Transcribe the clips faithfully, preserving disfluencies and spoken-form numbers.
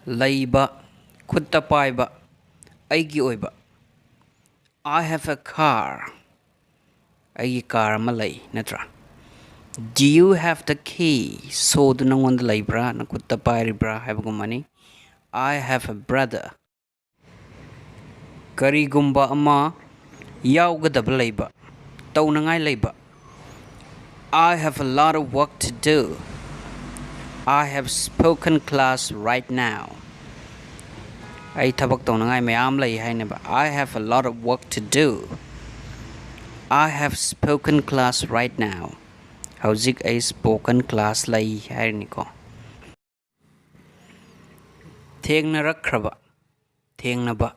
ꯂꯩꯕ, ꯈꯨꯠꯇ ꯄꯥꯏꯕ, ꯑꯩꯒꯤ ꯑꯣꯏꯕ꯫ I have a car. ꯑꯩꯒꯤ car ꯑꯃ ꯂꯩ, ꯅꯠꯇ꯭ꯔꯥ? Do you have the key? ꯁꯣꯗꯨ ꯅꯪꯉꯣꯟꯗ ꯂꯩꯕ꯭ꯔꯥ, ꯅꯈꯨꯠꯇ ꯄꯥꯏꯔꯤꯕ꯭ꯔꯥ ꯍꯥꯏꯕꯒꯨꯝꯕꯅꯤ꯫ I have a brother. ꯀꯔꯤꯒꯨꯝꯕ ꯑꯃ ꯌꯥꯎꯒꯗꯕ ꯂꯩꯕ, ꯇꯧꯅꯉꯥꯏ ꯂꯩꯕ꯫ I have a lot of work to do. I have spoken class right now. ꯑꯩ ꯊꯕꯛ ꯇꯧꯅꯉꯥꯏ ꯃꯌꯥꯝ ꯂꯩ ꯍꯥꯏꯅꯦꯕ꯫ I have a lot of work to do. I have spoken class right now. ꯍꯧꯖꯤꯛ ꯑꯩ spoken class ꯂꯩ ꯍꯥꯏꯔꯅꯤꯀꯣ꯫ ꯊꯦꯡꯅꯔꯛꯈ꯭ꯔꯕ, ꯊꯦꯡꯅꯕ,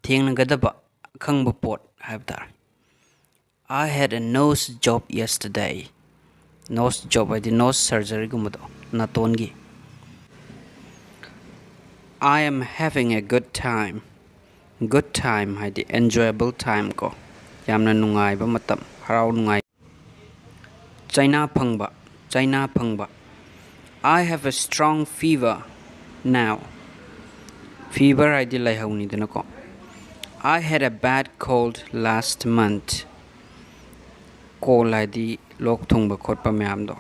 ꯊꯦꯡꯅꯒꯗꯕ ꯑꯈꯪꯕ ꯄꯣꯠ ꯍꯥꯏꯕ ꯇꯥꯔꯦ꯫ I had a nose job yesterday. Nose job ꯍꯥꯏꯗꯤ nose surgeryꯒꯨꯝꯕꯗꯣ, ꯅꯥꯇꯣꯟꯒꯤ꯫ I am having a good time. Good time ꯍꯥꯏꯗꯤ enjoyable time ꯀꯣ, ꯌꯥꯝꯅ ꯅꯨꯡꯉꯥꯏꯕ ꯃꯇꯝ, ꯍꯔꯥꯎ ꯅꯨꯡꯉꯥꯏ꯫ ꯆꯩꯅꯥ ꯐꯪꯕ, ꯆꯩꯅꯥ ꯐꯪꯕ꯫ I have a strong fever now. Fever ꯍꯥꯏꯗꯤ ꯂꯥꯏꯍꯧꯅꯤꯗꯅꯀꯣ꯫ I had a bad cold last month. Cold ꯍꯥꯏꯗꯤ ꯂꯣꯛ ꯊꯨꯡꯕ ꯈꯣꯠꯄ ꯃꯌꯥꯝꯗꯣ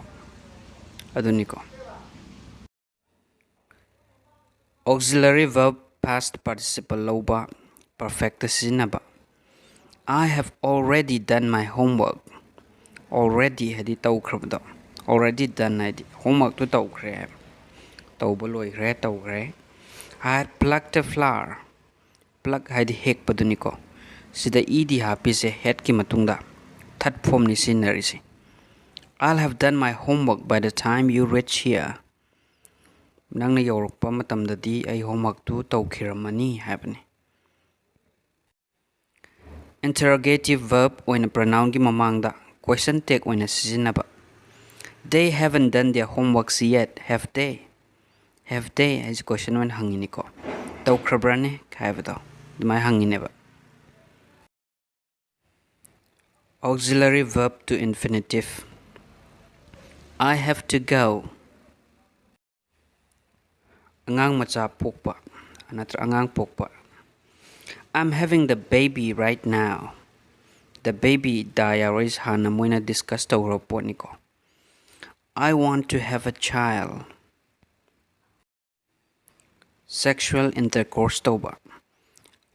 ꯑꯗꯨꯅꯤꯀꯣ꯫ Auxiliary verb past participle ꯂꯧꯕ, perfectꯇ ꯁꯤꯖꯤꯟꯅꯕ꯫ I have already done my homework. Already ꯍꯥꯏꯗꯤ ꯇꯧꯈ꯭ꯔꯕꯗꯣ, already done ꯍꯥꯏꯗꯤ homeworkꯇꯨ ꯇꯧꯈ꯭ꯔꯦ ꯍꯥꯏꯕ, ꯇꯧꯕ ꯂꯣꯏꯈ꯭ꯔꯦ, ꯇꯧꯈ꯭ꯔꯦ꯫ I had plucked a flower. Pluck ꯍꯥꯏꯗꯤ ꯍꯦꯛꯄꯗꯨꯅꯤꯀꯣ꯫ ꯁꯤꯗ ed ꯍꯥꯞꯄꯤꯁꯦ hadꯀꯤ ꯃꯇꯨꯡꯗ third formꯅꯤ ꯁꯤꯖꯤꯟꯅꯔꯤꯁꯦ꯫ I'll have done my homework by the time you reach here. ꯅꯪꯅ ꯌꯧꯔꯛꯄ ꯃꯇꯝꯗꯗꯤ ꯑꯩ homeworkꯇꯨ ꯇꯧꯈꯤꯔꯝꯃꯅꯤ ꯍꯥꯏꯕꯅꯤ꯫ Interrogative verb ꯑꯣꯏꯅ pronounꯒꯤ ꯃꯃꯥꯡꯗ question tag ꯑꯣꯏꯅ ꯁꯤꯖꯤꯟꯅꯕ꯫ They haven't done their homeworks yet, have they? Have they ꯍꯥꯏꯁꯦ question ꯑꯣꯏꯅ ꯍꯪꯉꯤꯅꯤꯀꯣ꯫ ꯇꯧꯈ꯭ꯔꯕ꯭ꯔꯅꯦ ꯍꯥꯏꯕꯗꯣ ꯑꯗꯨꯃꯥꯏꯅ ꯍꯪꯉꯤꯅꯦꯕ꯫ Auxiliary verb to infinitive. I have to go. ꯑꯉꯥꯡ ꯃꯆꯥ ꯄꯣꯛꯄ ꯅꯠꯇ꯭ꯔ ꯑꯉꯥꯡ ꯄꯣꯛꯄ꯫ I'm having the baby right now. The baby ꯗ ꯌꯥꯎꯔꯛꯏꯁꯦ ꯍꯥꯟꯅ ꯃꯣꯏꯅ discuss ꯇꯧꯈ꯭ꯔꯕ ꯄꯣꯠꯅꯤꯀꯣ꯫ I want to have a child. Sexual intercourse ꯇꯧꯕ꯫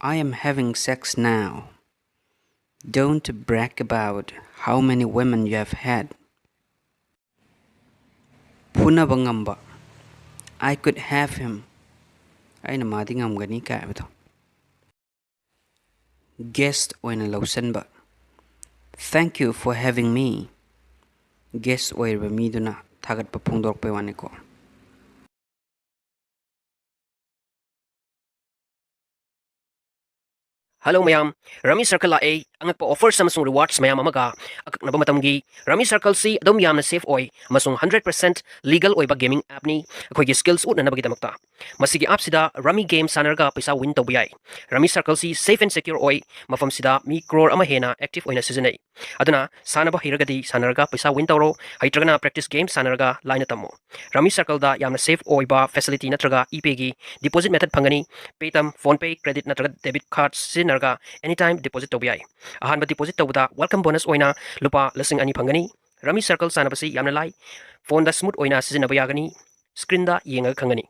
I am having sex now. Don't brag about how many women you have had. ꯐꯨꯅꯕ ꯉꯝꯕ꯫ I could have him. ꯑꯩꯅ ꯃꯥꯗꯤ ꯉꯝꯒꯅꯤ ꯀꯥꯏ ꯍꯥꯏꯕꯗꯣ꯫ Guest ꯑꯣꯏꯅ ꯂꯧꯁꯤꯟꯕ꯫ Thank you for having me. Guest ꯑꯣꯏꯔꯤꯕ ꯃꯤꯗꯨꯅ ꯊꯥꯒꯠꯄ ꯐꯣꯡꯗꯣꯔꯛꯄꯩ ꯋꯥꯅꯤꯀꯣ꯫ Hello ꯃꯌꯥꯝ, Rummy Circle ꯂꯥꯛꯑꯦ꯫ ꯑꯉꯛꯄ offers ꯑꯃꯁꯨꯡ rewards ꯃꯌꯥꯝ ꯑꯃꯒ꯫ ꯑꯀꯛꯅꯕ ꯃꯇꯝꯒꯤ꯫ Rummy Circle ꯁꯤ ꯑꯗꯨꯝ ꯌꯥꯝꯅ safe ꯑꯣꯏ ꯑꯃꯁꯨꯡ hundred percent legal ꯑꯣꯏꯕ gaming app ꯅꯤ꯫ ꯑꯩꯈꯣꯏꯒꯤ skills ꯎꯠꯅꯅꯕꯒꯤꯗꯃꯛꯇ꯫ ꯃꯁꯤꯒꯤ app ꯁꯤꯗ Rummy game ꯁꯥꯟꯅꯔꯒ ꯄꯩꯁꯥ win ꯇꯧꯕ ꯌꯥꯏ꯫ Rummy Circle ꯁꯤ safe and secure ꯑꯣꯏ꯫ ꯃꯐꯝꯁꯤꯗ ꯃꯤ crore ꯑꯃ ꯍꯦꯟꯅ active ꯑꯣꯏꯅ ꯁꯤꯖꯤꯟꯅꯩ꯫ ꯑꯗꯨꯅ ꯁꯥꯟꯅꯕ ꯍꯩꯔꯒꯗꯤ ꯁꯥꯟꯅꯔꯒ ꯄꯩꯁꯥ win ꯇꯧꯔꯣ, ꯍꯩꯇ꯭ꯔꯒꯅ practice game ꯁꯥꯟꯅꯔꯒ ꯂꯥꯏꯅ ꯇꯝꯃꯣ꯫ Rummy Circle ꯗ ꯌꯥꯝꯅ safe ꯑꯣꯏꯕ facility ꯅꯠꯇ꯭ꯔꯒ ePay ꯒꯤ deposit method ꯐꯪꯒꯅꯤ꯫ Paytm, PhonePe, credit ꯅꯠꯇ꯭ꯔꯒ debit card ꯁꯤꯖꯤꯟꯅꯔꯒ anytime deposit ꯇꯧꯕ ꯌꯥꯏ꯫ ꯑꯍꯥꯟꯕ deposit ꯇꯧꯕꯗ welcome bonus ꯑꯣꯏꯅ ꯂꯨꯄꯥ ꯂꯤꯁꯤꯡ ꯑꯅꯤ ꯐꯪꯒꯅꯤ꯫ Rummy Circle ꯁꯥꯟꯅꯕꯁꯤ ꯌꯥꯝꯅ ꯂꯥꯏ꯫ Phone ꯗ smooth ꯑꯣꯏꯅ ꯁꯤꯖꯤꯟꯅꯕ ꯌꯥꯒꯅꯤ꯫ Screen ꯗ ꯌꯦꯡꯉꯒ ꯈꯪꯒꯅꯤ꯫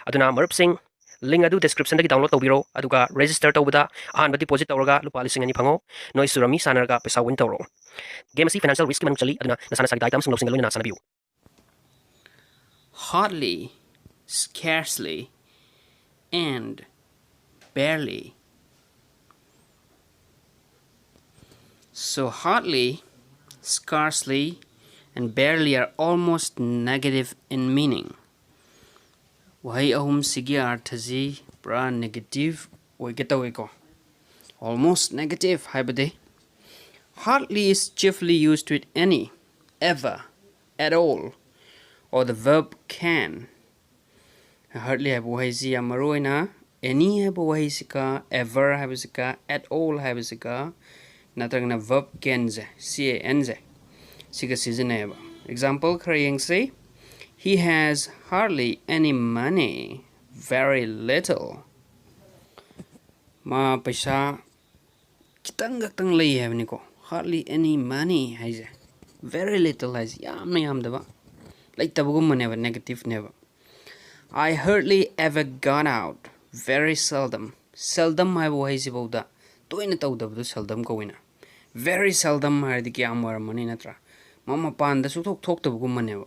ꯑꯗꯨꯅ ꯃꯔꯨꯞꯁꯤꯡ, link ꯑꯗꯨ description ꯗꯒꯤ download ꯇꯧꯕꯤꯔꯣ, ꯑꯗꯨꯒ register ꯇꯧꯕꯗ ꯑꯍꯥꯟꯕ deposit ꯇꯧꯔꯒ ꯂꯨꯄꯥ ꯂꯤꯁꯤꯡ ꯑꯅꯤ ꯐꯪꯉꯣ꯫ ꯅꯣꯏꯁꯨ Rummy ꯁꯥꯟꯅꯔꯒ ꯄꯩꯁꯥ win ꯇꯧꯔꯣ꯫ Game ꯑꯁꯤ financial risk ꯀꯤ ꯃꯅꯨꯡ ꯆꯜꯂꯤ, ꯑꯗꯨꯅ ꯅꯁꯥ ꯅꯁꯥꯒꯤ ꯗꯥꯏꯇ ꯑꯃꯁꯨꯡ ꯂꯧꯁꯤꯡꯒ ꯂꯣꯏꯅꯅ ꯁꯥꯟꯅꯕꯤꯌꯨ꯫ Hardly, scarcely, and barely. So hardly, scarcely, and barely are almost negative in meaning. ꯋꯥꯍꯩ ꯑꯍꯨꯝꯁꯤꯒꯤ ꯑꯥꯔꯊꯁꯤ ꯄꯨꯔꯥ negative ꯑꯣꯏꯒꯦ ꯇꯧꯋꯤꯀꯣ꯫ Almost negative ꯍꯥꯏꯕꯗꯤ, hardly is chiefly used with any, ever, at all, or the verb can. Hardly ꯍꯥꯏꯕ ꯋꯥꯍꯩꯁꯤ ꯌꯥꯝ ꯃꯔꯨ ꯑꯣꯏꯅ any ꯍꯥꯏꯕ ꯋꯥꯍꯩꯁꯤꯒ, ever ꯍꯥꯏꯕꯁꯤꯒ, at all ꯍꯥꯏꯕꯁꯤꯒ, ꯅꯠꯇ꯭ꯔꯒꯅ verb can say, C A N ꯁꯦ, ꯁꯤꯒ ꯁꯤꯖꯤꯟꯅꯩꯌꯦꯕ꯫ Example ꯈꯔ ꯌꯦꯡꯁꯤ꯫ He has hardly any money. very little. ꯃꯥ ꯄꯩꯁꯥ ꯈꯤꯇꯪ ꯈꯛꯇꯪ ꯂꯩ ꯍꯥꯏꯕꯅꯤꯀꯣ꯫ Hardly any money ꯍꯥꯏꯁꯦ, very little ꯍꯥꯏꯁꯦ ꯌꯥꯝꯅ ꯌꯥꯝꯗꯕ, ꯂꯩꯇꯕꯒꯨꯝꯕꯅꯦꯕ, negative ꯅꯦꯕ꯫ I hardly ever gone out, very seldom. Seldom ꯍꯥꯏꯕ ꯋꯥꯍꯩꯁꯤꯐꯧꯗ ꯇꯣꯏꯅ ꯇꯧꯗꯕꯗꯣ seldom ꯀꯧꯏꯅ꯫ Very seldom ꯍꯥꯏꯔꯗꯤ ꯀꯌꯥꯝ ꯑꯣꯏꯔꯝꯃꯅꯤ, ꯅꯠꯇ꯭ꯔꯥ? ꯃꯥ ꯃꯄꯥꯟꯗ ꯁꯨꯡꯊꯣꯛ ꯊꯣꯛꯇꯕꯒꯨꯝꯕꯅꯦꯕ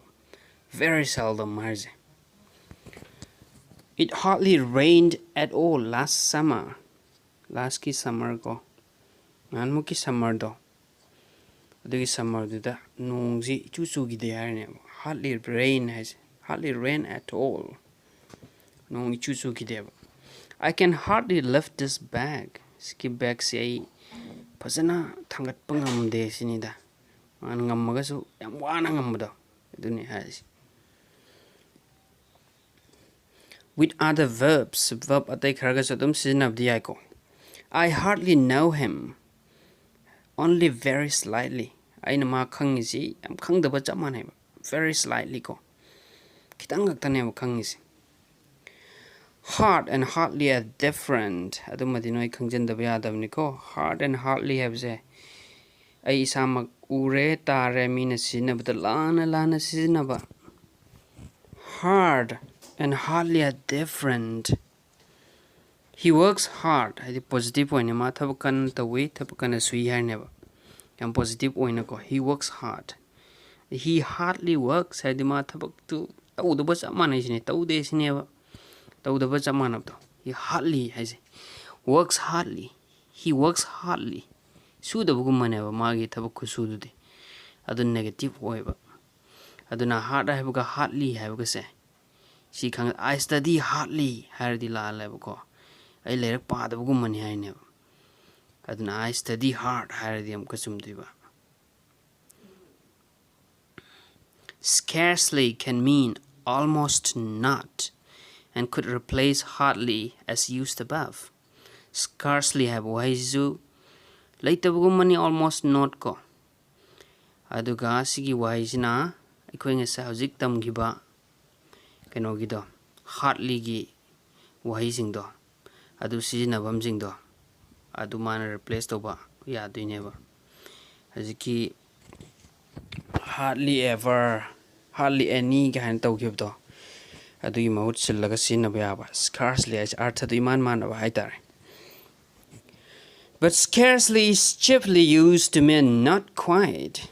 very seldom ꯍꯥꯏꯔꯤꯁꯦ꯫ It hardly rained at all last summer. Last ꯀꯤ summer ꯀꯣ, ꯅꯍꯥꯟꯃꯨꯛꯀꯤ summer ꯗꯣ, ꯑꯗꯨꯒꯤ summer ꯗꯨꯗ ꯅꯣꯡꯁꯤ ꯏꯆꯨ ꯆꯨꯈꯤꯗꯦ ꯍꯥꯏꯔꯤꯅꯦꯕ꯫ Hardly rain ꯍꯥꯏꯁꯦ, hardly rain at all. ꯅꯣꯡ ꯏꯆꯨ ꯆꯨꯈꯤꯗꯦꯕ꯫ I can hardly lift this bag. ꯁꯤꯒꯤ bag ꯁꯦ ꯑꯩ ꯐꯖꯅ ꯊꯥꯡꯒꯠꯄ ꯉꯝꯗꯦ ꯁꯤꯅꯤꯗ꯫ ꯃꯥꯅ ꯉꯝꯃꯒꯁꯨ ꯌꯥꯝ ꯋꯥꯅ ꯉꯝꯕꯗꯣ, ꯑꯗꯨꯅꯤ ꯍꯥꯏꯔꯤꯁꯦ꯫ With other verbs, verb ꯑꯇꯩ ꯈꯔꯒꯁꯨ ꯑꯗꯨꯝ ꯁꯤꯖꯤꯟꯅꯕꯗꯤ ꯌꯥꯏꯀꯣ꯫ I hardly know him, only very slightly. ꯑꯩꯅ ꯃꯥ ꯈꯪꯉꯤꯁꯤ ꯌꯥꯝ ꯈꯪꯗꯕ ꯆꯞ ꯃꯥꯟꯅꯩꯕ, very slightly ꯀꯣ, ꯈꯤꯇꯪ ꯈꯛꯇꯅꯦꯕ ꯈꯪꯉꯤꯁꯦ꯫ Hard and hardly are different. ꯑꯗꯨꯃꯗꯤ ꯅꯣꯏ ꯈꯪꯖꯤꯟꯗꯕ ꯌꯥꯗꯕꯅꯤꯀꯣ꯫ Hard and hardly ꯍꯥꯏꯕꯁꯦ ꯑꯩ ꯏꯁꯥꯃꯛ ꯎꯔꯦ, ꯇꯥꯔꯦ, ꯃꯤꯅ ꯁꯤꯖꯤꯟꯅꯕꯗ ꯂꯥꯟꯅ ꯂꯥꯟꯅ ꯁꯤꯖꯤꯟꯅꯕ꯫ Hard and hardly are different. He works hard ꯍꯥꯏꯗꯤ positive ꯑꯣꯏꯅ ꯃꯥ ꯊꯕꯛ ꯀꯟꯅ ꯇꯧꯏ, ꯊꯕꯛ ꯀꯟꯅ ꯁꯨꯏ ꯍꯥꯏꯔꯤꯅꯦꯕ꯫ ꯌꯥꯝ positive ꯑꯣꯏꯅꯀꯣ, he works hard. He hardly works ꯍꯥꯏꯗꯤ ꯃꯥ ꯊꯕꯛꯇꯨ ꯇꯧꯗꯕ ꯆꯞ ꯃꯥꯟꯅꯩ ꯁꯤꯅꯦ, ꯇꯧꯗꯦ ꯁꯤꯅꯦꯕ꯫ ꯇꯧꯗꯕ ꯆꯞ ꯃꯥꯟꯅꯕꯗꯣ꯫ He hardly ꯍꯥꯏꯁꯦ, works hardly, he works hardly. ꯁꯨꯗꯕꯒꯨꯝꯕꯅꯦꯕ ꯃꯥꯒꯤ ꯊꯕꯛ ꯈꯨꯁꯨꯗꯨꯗꯤ꯫ ꯑꯗꯨ negative ꯑꯣꯏꯕ꯫ ꯑꯗꯨꯅ hard ꯍꯥꯏꯕꯒ hardly ꯍꯥꯏꯕꯒꯁꯦ ꯁꯤ ꯈꯪ, I study hardly ꯍꯥꯏꯔꯗꯤ ꯂꯥꯜꯂꯦꯕꯀꯣ꯫ ꯑꯩ ꯂꯥꯏꯔꯤꯛ ꯄꯥꯗꯕꯒꯨꯝꯕꯅꯤ ꯍꯥꯏꯅꯦꯕ꯫ ꯑꯗꯨꯅ I study hard ꯍꯥꯏꯔꯗꯤ ꯑꯃꯨꯛꯀ ꯆꯨꯝꯗꯣꯏꯕ꯫ Scarcely can mean almost not and could replace hardly as used above. Scarcely ꯍꯥꯏꯕ ꯋꯥꯍꯩꯁꯤꯁꯨ ꯂꯩꯇꯕꯒꯨꯝꯕꯅꯤ, almost not ꯀꯣ꯫ ꯑꯗꯨꯒ ꯁꯤꯒꯤ ꯋꯥꯍꯩꯁꯤꯅ ꯑꯩꯈꯣꯏ ꯉꯁꯥꯏ ꯍꯧꯖꯤꯛ ꯇꯝꯈꯤꯕ ꯀꯩꯅꯣꯒꯤꯗꯣ, hardly ꯒꯤ ꯋꯥꯍꯩꯁꯤꯡꯗꯣ, ꯑꯗꯨ ꯁꯤꯖꯤꯟꯅꯐꯝꯁꯤꯡꯗꯣ ꯑꯗꯨ ꯃꯥꯅ replace ꯇꯧꯕ ꯌꯥꯗꯣꯏꯅꯦꯕ꯫ ꯍꯧꯖꯤꯛꯀꯤ hardly ever, hardly any ꯀꯥꯏꯅ ꯇꯧꯈꯤꯕꯗꯣ, ꯑꯗꯨꯒꯤ ꯃꯍꯨꯠ ꯁꯤꯜꯂꯒ ꯁꯤꯖꯤꯟꯅꯕ ꯌꯥꯕ꯫ Scarcely ꯍꯥꯏꯁꯦ ꯑꯥꯔꯊꯗꯣ ꯏꯃꯥꯟ ꯃꯥꯟꯅꯕ ꯍꯥꯏꯇꯥꯔꯦ꯫ But scarcely is chiefly used to mean not quite.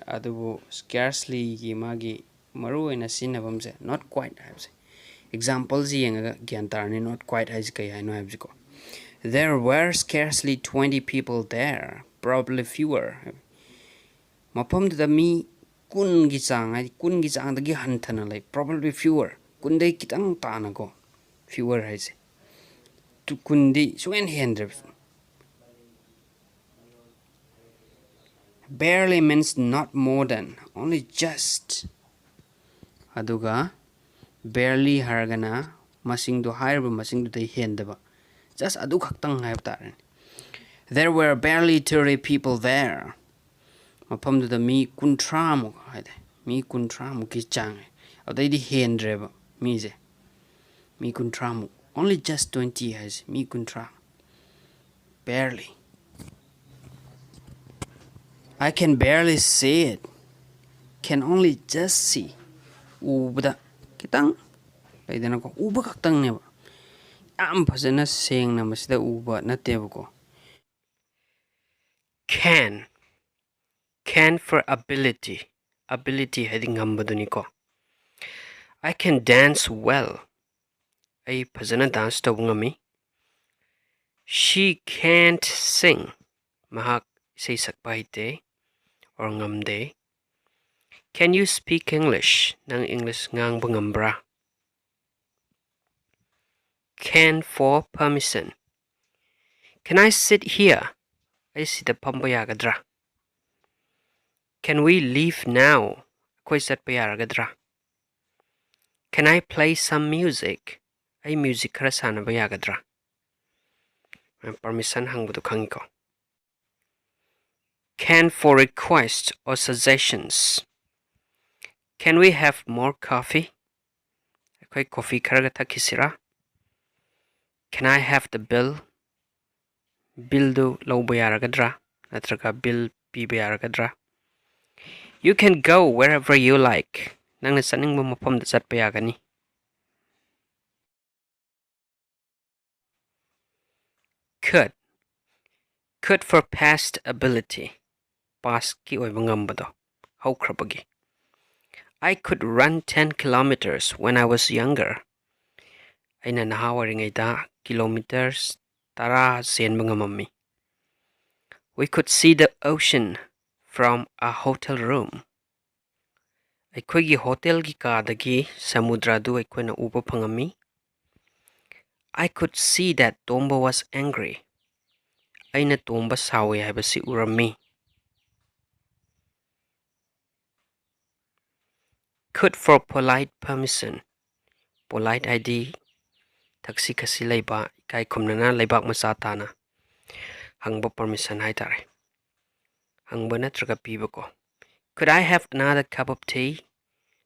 ꯑꯗꯨꯕꯨ scarcelyꯒꯤ ꯃꯥꯒꯤ ꯃꯔꯨꯑꯣꯏꯅ ꯁꯤꯖꯤꯟꯅꯐꯝꯁꯦ not quite ꯍꯥꯏꯕꯁꯦ꯫ Exampleꯁꯤ ꯌꯦꯡꯉꯒ ꯒ꯭ꯌꯥꯟ ꯇꯥꯔꯅꯤ not quite ꯍꯥꯏꯁꯦ ꯀꯩ ꯍꯥꯏꯅꯣ ꯍꯥꯏꯕꯁꯤꯀꯣ꯫ There were scarcely twenty people there, probably fewer. ꯃꯐꯝꯗꯨꯗ ꯃꯤ ꯀꯨꯟꯒꯤ ꯆꯥꯡ, ꯍꯥꯏꯗꯤ ꯀꯨꯟꯒꯤ ꯆꯥꯡꯗꯒꯤ ꯍꯟꯊꯅ ꯂꯩ, probably fewer, ꯀꯨꯟꯗꯒꯤ ꯈꯤꯇꯪ ꯇꯥꯅꯀꯣ꯫ Fewer ꯍꯥꯏꯁꯦ two-, ꯀꯨꯟꯗꯤ ꯁꯨꯡꯍꯦꯟ ꯍꯦꯟꯗ꯭ꯔꯦꯕ꯫ Barely means not more than, only just. ꯑꯗꯨꯒ barely ꯍꯥꯏꯔꯒꯅ ꯃꯁꯤꯡꯗꯣ, ꯍꯥꯏꯔꯤꯕ ꯃꯁꯤꯡꯗꯨꯗꯩ ꯍꯦꯟꯗꯕ, just ꯑꯗꯨ ꯈꯛꯇꯪ ꯍꯥꯏꯕ ꯇꯥꯔꯦꯅꯦ꯫ There were barely thirty people there. ꯃꯐꯝꯗꯨꯗ ꯃꯤ ꯀꯨꯟꯊ꯭ꯔꯥꯃꯨꯛ ꯍꯥꯏꯗꯤ, ꯃꯤ ꯀꯨꯟꯊ꯭ꯔꯥꯃꯨꯛꯀꯤ ꯆꯥꯡ, ꯑꯗꯩꯗꯤ ꯍꯦꯟꯗ꯭ꯔꯦꯕ ꯃꯤꯁꯦ꯫ ꯃꯤ ꯀꯨꯟꯊ꯭ꯔꯥꯃꯨꯛ, only just twenty ꯍꯥꯏꯁꯦ, ꯃꯤ ꯀꯨꯟꯊ꯭ꯔꯥ꯫ Barely. I can barely see it. Can only just see. ꯎꯕꯗ ꯈꯤꯇꯪ ꯂꯩꯗꯅꯀꯣ, ꯎꯕ ꯈꯛꯇꯪꯅꯦꯕ, ꯌꯥꯝ ꯐꯖꯅ ꯁꯦꯡꯅ ꯃꯁꯤꯗ ꯎꯕ ꯅꯠꯇꯦꯕꯀꯣ꯫ Can. Can for ability. Ability ꯍꯥꯏꯗꯤ ꯉꯝꯕꯗꯨꯅꯤꯀꯣ꯫ I can dance well. ꯑꯩ ꯐꯖꯅ dance ꯇꯧꯕ ꯉꯝꯃꯤ꯫ She can't sing. ꯃꯍꯥꯛ ꯏꯁꯩ ꯁꯛꯄ ꯍꯩꯇꯦ or ꯉꯝꯗꯦ꯫ Can you speak English? ꯅꯪ English ꯉꯥꯡꯕ ꯉꯝꯕ꯭ꯔꯥ? Can for permission. Can I sit here? ꯑꯩ ꯁꯤꯗ ꯐꯝꯕ ꯌꯥꯒꯗ꯭ꯔꯥ? Can we leave now? ꯑꯩꯈꯣꯏ ꯆꯠꯄ ꯌꯥꯔꯒꯗ꯭ꯔꯥ? Can I play some music? ꯑꯩ music ꯈꯔ ꯁꯥꯟꯅꯕ ꯌꯥꯒꯗ꯭ꯔꯥ? Permission ꯍꯪꯕꯗꯣ ꯈꯪꯉꯤꯀꯣ꯫ Can for request or suggestions. Can we have more coffee? ꯑꯩꯈꯣꯏ ꯀꯣꯐꯤ ꯈꯔꯒ ꯊꯛꯈꯤꯁꯤꯔꯥ? Can I have the bill? ꯕꯤꯜꯗꯨ ꯂꯧꯕ ꯌꯥꯔꯒꯗ꯭ꯔꯥ? ꯅꯠꯇ꯭ꯔꯒ ꯕꯤꯜ ꯄꯤꯕ ꯌꯥꯔꯒꯗ꯭ꯔꯥ? You can go wherever you like. ꯅꯪꯅ ꯆꯠꯅꯤꯡꯕ ꯃꯐꯝꯗ ꯆꯠꯄ ꯌꯥꯒꯅꯤ꯫ Could. Could for past ability. Pastꯀꯤ ꯑꯣꯏꯕ ꯉꯝꯕꯗꯣ, ꯍꯧꯈ꯭ꯔꯕꯒꯤ꯫ I could run ten kilometers when I was younger. ꯑꯩꯅ ꯅꯍꯥ ꯑꯣꯏꯔꯤꯉꯩꯗ ꯀꯤꯂꯣꯃꯤꯇꯔꯁ ꯇꯔꯥ ꯆꯦꯟꯕ ꯉꯝꯃꯝꯃꯤ꯫ We could see the ocean from a hotel room. ꯑꯩꯈꯣꯏꯒꯤ ꯍꯣꯇꯦꯜꯒꯤ ꯀꯥꯗꯒꯤ ꯁꯃꯨꯗ꯭ꯔ ꯑꯗꯨ ꯑꯩꯈꯣꯏꯅ ꯎꯕ ꯐꯪꯉꯝꯃꯤ꯫ I could see that Tomba was angry. ꯑꯩꯅ ꯇꯣꯝꯕ ꯁꯥꯎꯏ ꯍꯥꯏꯕꯁꯤ ꯎꯔꯝꯃꯤ꯫ Could for polite permission. Polite ꯍꯥꯏꯗꯤ ꯊꯛꯁꯤ ꯈꯥꯁꯤ ꯂꯩꯕ, ꯏꯀꯥꯏ ꯈꯨꯝꯅꯅ, ꯂꯩꯕꯥꯛ ꯃꯆꯥ ꯇꯥꯅ ꯍꯪꯕ permission ꯍꯥꯏꯇꯥꯔꯦ꯫ ꯍꯪꯕ ꯅꯠꯇ꯭ꯔꯒ ꯄꯤꯕꯀꯣ꯫ Could I have another cup of tea?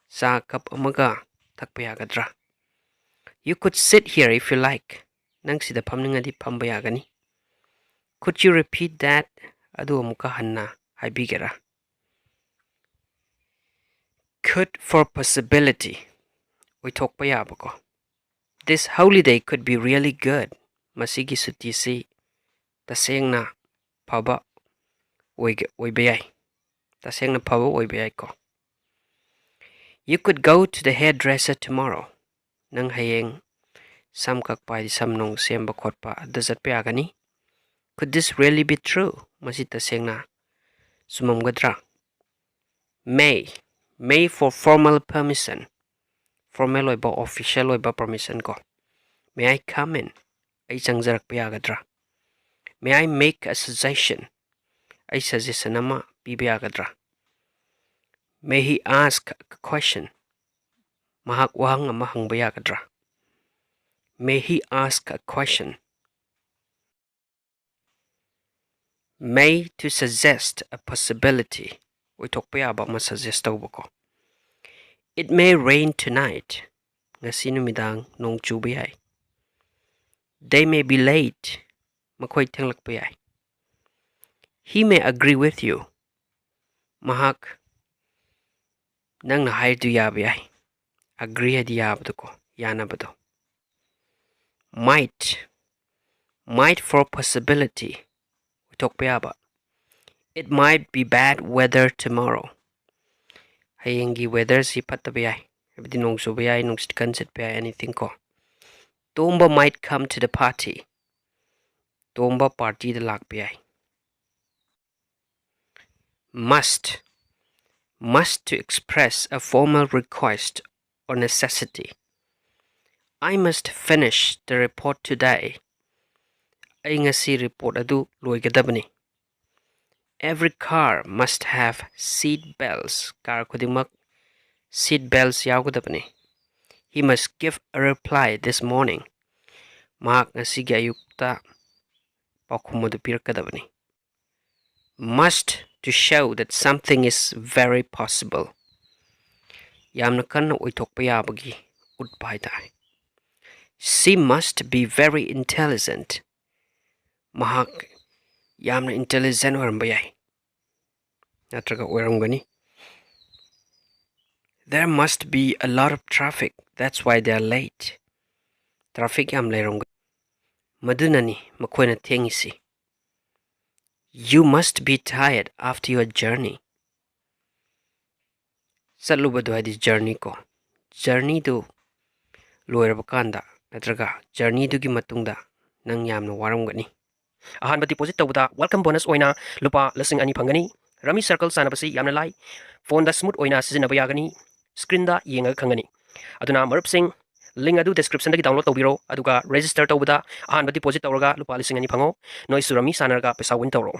ꯆꯥ ꯀꯞ ꯑꯃꯒ ꯊꯛꯄ ꯌꯥꯒꯗ꯭ꯔꯥ? You could sit here if you like. ꯅꯪ ꯁꯤꯗ ꯐꯝꯅꯤꯡꯉꯗꯤ ꯐꯝꯕ ꯌꯥꯒꯅꯤ꯫ Could you repeat that? ꯑꯗꯨ ꯑꯃꯨꯛꯀ ꯍꯟꯅ ꯍꯥꯏꯕꯤꯒꯦꯔꯥ? Could for possibility. ꯑꯣꯏꯊꯣꯛꯄ ꯌꯥꯕꯀꯣ꯫ This holiday could be really good. ꯃꯁꯤꯒꯤ ꯁꯨꯇꯤꯁꯤ ꯇꯁꯦꯡꯅ ꯐꯕ ꯑꯣꯏꯒ-, ꯑꯣꯏꯕ ꯌꯥꯏ꯫ ꯇꯁꯦꯡꯅ ꯐꯕ ꯑꯣꯏꯕ ꯌꯥꯏꯀꯣ꯫ You could go to the hairdresser tomorrow. ꯅꯪ ꯍꯌꯦꯡ ꯁꯝ ꯀꯛꯄ, ꯍꯥꯏꯗꯤ ꯁꯝ ꯅꯨꯡ ꯁꯦꯝꯕ ꯈꯣꯠꯄ ꯑꯗꯨ ꯆꯠꯄ ꯌꯥꯒꯅꯤ꯫ Could this really be true? ꯃꯁꯤ ꯇꯁꯦꯡꯅ ꯆꯨꯝꯃꯝꯒꯗ꯭ꯔꯥ? May. May for formal permission. Formal ꯑꯣꯏꯕ, official ꯑꯣꯏꯕ permission ꯀꯣ꯫ May I come in? ꯑꯩ ꯆꯪꯖꯔꯛꯄ ꯌꯥꯒꯗ꯭ꯔꯥ? May I make a suggestion? ꯑꯩ suggestion ꯑꯃ ꯄꯤꯕ ꯌꯥꯒꯗ꯭ꯔꯥ? May he ask a question? ꯃꯍꯥꯛ ꯋꯥꯍꯪ ꯑꯃ ꯍꯪꯕ ꯌꯥꯒꯗ꯭ꯔꯥ? May he ask a question? May to suggest a possibility. ꯑꯣꯏꯊꯣꯛꯄ ꯌꯥꯕ ꯑꯃ suggest ꯇꯧꯕꯀꯣ꯫ It may rain tonight. ꯉꯁꯤ ꯅꯨꯃꯤꯗꯥꯡ ꯅꯣꯡ ꯆꯨꯕ ꯌꯥꯏ꯫ They may be late. ꯃꯈꯣꯏ ꯊꯦꯡꯂꯛꯄ ꯌꯥꯏ꯫ He may agree with you. ꯃꯍꯥꯛ ꯅꯪꯅ ꯍꯥꯏꯔꯤꯗꯨ ꯌꯥꯕ ꯌꯥꯏ꯫ Agree ꯍꯥꯏꯗꯤ ꯌꯥꯕꯗꯣꯀꯣ, ꯌꯥꯅꯕꯗꯣ꯫ Might. Might for possibility. ꯑꯣꯏꯊꯣꯛꯄ ꯌꯥꯕ꯫ It might be bad weather tomorrow. ꯍꯌꯦꯡꯒꯤ weatherꯁꯤ ꯐꯠꯇꯕ ꯌꯥꯏ, ꯍꯥꯏꯕꯗꯤ ꯅꯣꯡ ꯆꯨꯕ ꯌꯥꯏ, ꯅꯨꯡꯁꯤꯠ ꯀꯟ ꯁꯤꯠꯄ ꯌꯥꯏ, anything ꯀꯣ꯫ Tomba might come to the party. ꯇꯣꯝꯕ partyꯗ ꯂꯥꯛꯄ ꯌꯥꯏ꯫ Must. Must to express a formal request or necessity. I must finish the report today. ꯑꯩ ꯉꯁꯤ report ꯑꯗꯨ ꯂꯣꯏꯒꯗꯕꯅꯤ꯫ Every car must have seat belts. Car ꯈꯨꯗꯤꯡꯃꯛ seat belts ꯌꯥꯎꯒꯗꯕꯅꯤ꯫ He must give a reply this morning. ꯃꯍꯥꯛ ꯉꯁꯤꯒꯤ ꯑꯌꯨꯛꯇ ꯄꯥꯎꯈꯨꯝ ꯑꯗꯨ ꯄꯤꯔꯛꯀꯗꯕꯅꯤ꯫ Must to show that something is very possible. ꯌꯥꯝꯅ ꯀꯟꯅ ꯑꯣꯏꯊꯣꯛꯄ ꯌꯥꯕꯒꯤ ꯎꯠꯄ ꯍꯥꯏꯇꯥꯔꯦ꯫ She must be very intelligent. ꯃꯍꯥꯛ ꯌꯥꯝꯅ intelligent ꯑꯣꯏꯔꯝꯕ ꯌꯥꯏ, ꯅꯠꯇ꯭ꯔꯒ ꯑꯣꯏꯔꯝꯒꯅꯤ꯫ There must be a lot of traffic. That's why they are late. Traffic ꯌꯥꯝ ꯂꯩꯔꯝꯒꯅꯤ, ꯃꯗꯨꯅꯅꯤ ꯃꯈꯣꯏꯅ ꯊꯦꯡꯉꯤꯁꯤ꯫ You must be tired after your journey. ꯆꯠꯂꯨꯕꯗꯣ ꯍꯥꯏꯗꯤ journey ꯀꯣ, journeyꯗꯨ ꯂꯣꯏꯔꯕ ꯀꯥꯟꯗ ꯅꯠꯇ꯭ꯔꯒ journeyꯗꯨꯒꯤ ꯃꯇꯨꯡꯗ ꯅꯪ ꯌꯥꯝꯅ ꯋꯥꯔꯝꯒꯅꯤ꯫ ꯑꯍꯥꯟꯕ deposit ꯇꯧꯕꯗ welcome bonus ꯑꯣꯏꯅ ꯂꯨꯄꯥ ꯂꯤꯁꯤꯡ ꯑꯅꯤ ꯐꯪꯒꯅꯤ꯫ Rummy Circle ꯁꯥꯟꯅꯕꯁꯤ ꯌꯥꯝꯅ ꯂꯥꯏ, phoneꯗ smooth ꯑꯣꯏꯅ ꯁꯤꯖꯤꯟꯅꯕ ꯌꯥꯒꯅꯤ꯫ Screenꯗ ꯌꯦꯡꯉꯒ ꯈꯪꯒꯅꯤ꯫ ꯑꯗꯨꯅ ꯃꯔꯨꯞꯁꯤꯡ, link ꯑꯗꯨ descriptionꯗꯒꯤ download ꯇꯧꯕꯤꯔꯣ, ꯑꯗꯨꯒ register ꯇꯧꯕꯗ ꯑꯍꯥꯟꯕ deposit ꯇꯧꯔꯒ ꯂꯨꯄꯥ ꯂꯤꯁꯤꯡ ꯑꯅꯤ ꯐꯪꯉꯣ꯫ ꯅꯣꯏꯁꯨ Rummy ꯁꯥꯟꯅꯔꯒ ꯄꯩꯁꯥ win ꯇꯧꯔꯣ꯫